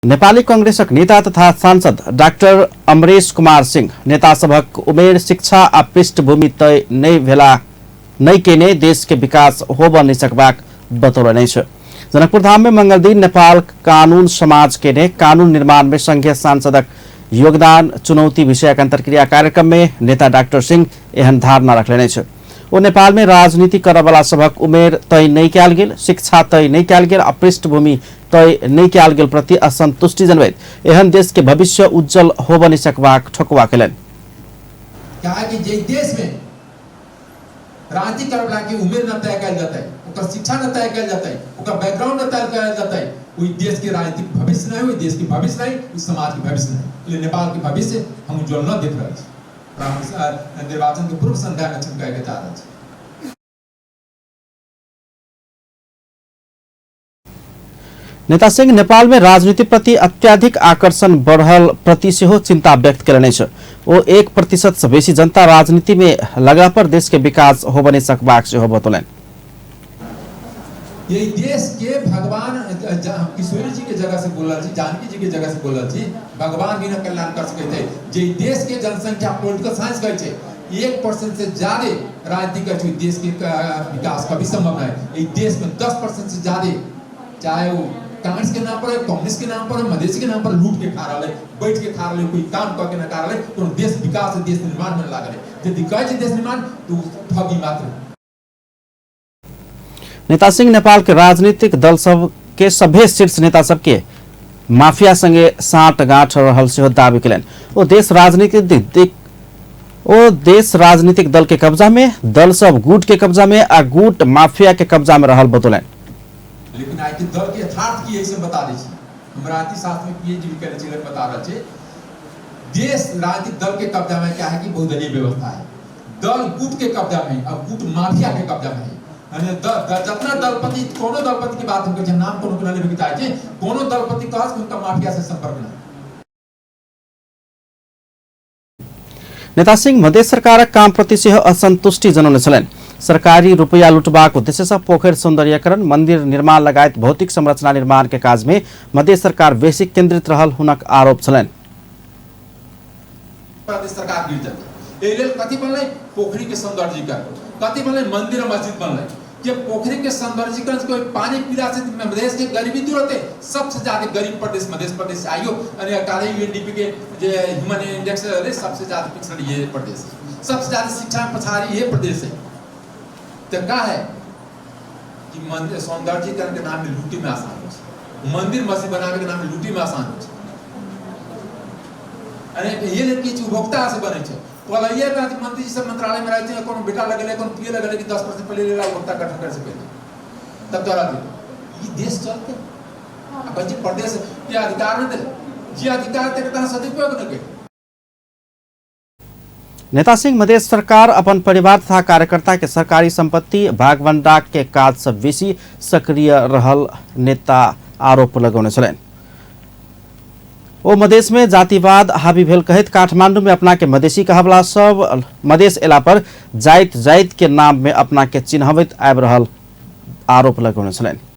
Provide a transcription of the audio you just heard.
नेपाली कांग्रेसक नेता तथा सांसद डाक्टर अमरेश कुमार सिंह नेता सभक उमेर, शिक्षा आ पृष्ठभूमि तय नहि भेला नहि केने देश के विकास होबऽ नहि सकबाक बतौलनि अछि। जनकपुर धाम में मंगलदिन नेपाल कानून समाज के ने कानून निर्माण में संघीय सांसदक योगदान चुनौती विषयक अंतर्क्रिया कार्यक्रम में नेता डाक्टर सिंह एहन धारणा रखलनि अछि। ओ नेपाल में राजनीति करऽवला सभक उमेर तय नहि कयल गेल, शिक्षा तय नहि कयल गेल आ पृष्ठभूमि तय नहि कयल गेल प्रति असंतुष्टि जनबैत एहन देश के भविष्य उज्जवल होबऽ नहि सकबाक ठोकुआ कयलनि। काहे कि जे देश में राजनीति करवला के उमेर न तय कयल जतै, ओकर शिक्षा न तय कयल जतै, ओकर बैकग्राउंड न तय कयल जतै, ओहि देश के राजनीतिक भविष्य नहीं, ओहि देश के भविष्य नहीं, ओहि समाज के भविष्य नहीं। इसलिए नेपाल के भविष्य हम उज्जवल न देख रहल छी। निर्वाचन के पूर्व संध्या में चमकाए के जा रहल छी। नेता सिंह नेपाल में राजनीति प्रति अत्याधिक आकर्षण बढ़ल प्रति सेहो चिंता व्यक्त कयलनि अछि। ओ 1% से बेसी जनता राजनीति में लगला पर देश के विकास होबऽ नहि सकबाक सेहो बतौलनि। यही देश के भगवान किशोरी जी के जगह से बोल रहल छी, जानकी जी के जगह से बोल रहल छी, भगवान भी न कल्याण कर सकै छै। जे देश के जनसंख्या पॉलिटिकल साइंस कहै छै 1% से ज्यादा राजनीति करै छै, देश के विकास कभी संभव नहीं। एहि देश में 10% से ज्यादा, चाहे वो कांग्रेस के नाम पर है, कम्युनिस्ट के नाम पर है, मधेसी के नाम पर लूट के खा रहा है, बैठ के खा रहा है, कोई काम करके न खा रहा है, तो देश विकास देश निर्माण में लागल है। यदि कहै छै देश निर्माण तो ठगी मात्र। नेता सिंह नेपाल के राजनीतिक दल सब के सभे शीर्ष नेता सब के माफिया संगे साँठ गाँठ रहल सेहो दावी कयलनि। ओ देश राजनीतिक दल के कब्जा में, दल सब गुट के कब्जा में आ गुट माफिया के कब्जा में रहल बतौलनि। लेकिन आइ के दल के यथार्थ की है से बता दै छी। हम राजनीति शास्त्र में पीएचडी भी करने छी, बता रहल छी। देश राजनीतिक दल के कब्जा में क्या है कि बहुदलीय व्यवस्था है, दल गुट के कब्जा में, अब गुट माफिया के कब्जा में है। जितना दलपति, कोनो दलपति की बात हम कहै छी, नाम कोनो के लेबे के चाहै छी, कोनो दलपति कहस कि उनका माफिया से संपर्क नहीं। नेता सिंह मधेश सरकारक काम प्रति सेहो असंतुष्टि जनौने छलनि। सरकारी रुपया लुटबाक उद्देश्य से पोखरि सौंदर्यीकरण, मंदिर निर्माण लगायत भौतिक संरचना निर्माण के काज में मधेश सरकार बेसी केंद्रित रहल हुनक आरोप छलनि। प्रदेश सरकार गिर जेतै। एहि लेल कथी बनलै? पोखरि के सौंदर्यीकरण। कथी बनलै? मंदिर मस्जिद बनलै। जे पोखरि के सौंदर्यीकरण से कोई पानी पीला से मधेश के गरीबी दूर होते। सबसे ज्यादा गरीब प्रदेश मधेश प्रदेश आइयो, यानी काले यूएनडीपी के जे ह्यूमन इंडेक्स रहले, सबसे ज्यादा पिछड़ल ये प्रदेश है, सबसे ज्यादा शिक्षा में पछाड़ी ये प्रदेश है। तो का है कि मंदिर सौंदर्यीकरण के नाम में लूटी में आसान हो, मंदिर मस्जिद बनावे के नाम में लूटी में आसान हो। अरे ये ले कि उपभोक्ता से बने छे। पहले में मंत्री जी सब मंत्रालय में रहते हैं, कोनो बेटा लगले, कोनो पीए लगले कि 10% पहले लेला उपभोक्ता गठन करे से पहले तब तोरा दे। ये देश चलते अब जी प्रदेश के अधिकार नहीं दे, जे अधिकार ते तहन सदुपयोग न के। नेता सिंह मधेश सरकार अपन परिवार तथा कार्यकर्ता के सरकारी संपत्ति भागवंडा के काज से बेसी सक्रिय रहल नेता आरोप लगौने छलनि। ओ मधेश में जातिवाद हावी भेल कहैत काठमांडू में अपना के मधेसी कहबला सब मधेश एला पर जाइत जाइत के नाम में अपना के चिन्हबैत आबि रहल आरोप लगौने छलनि।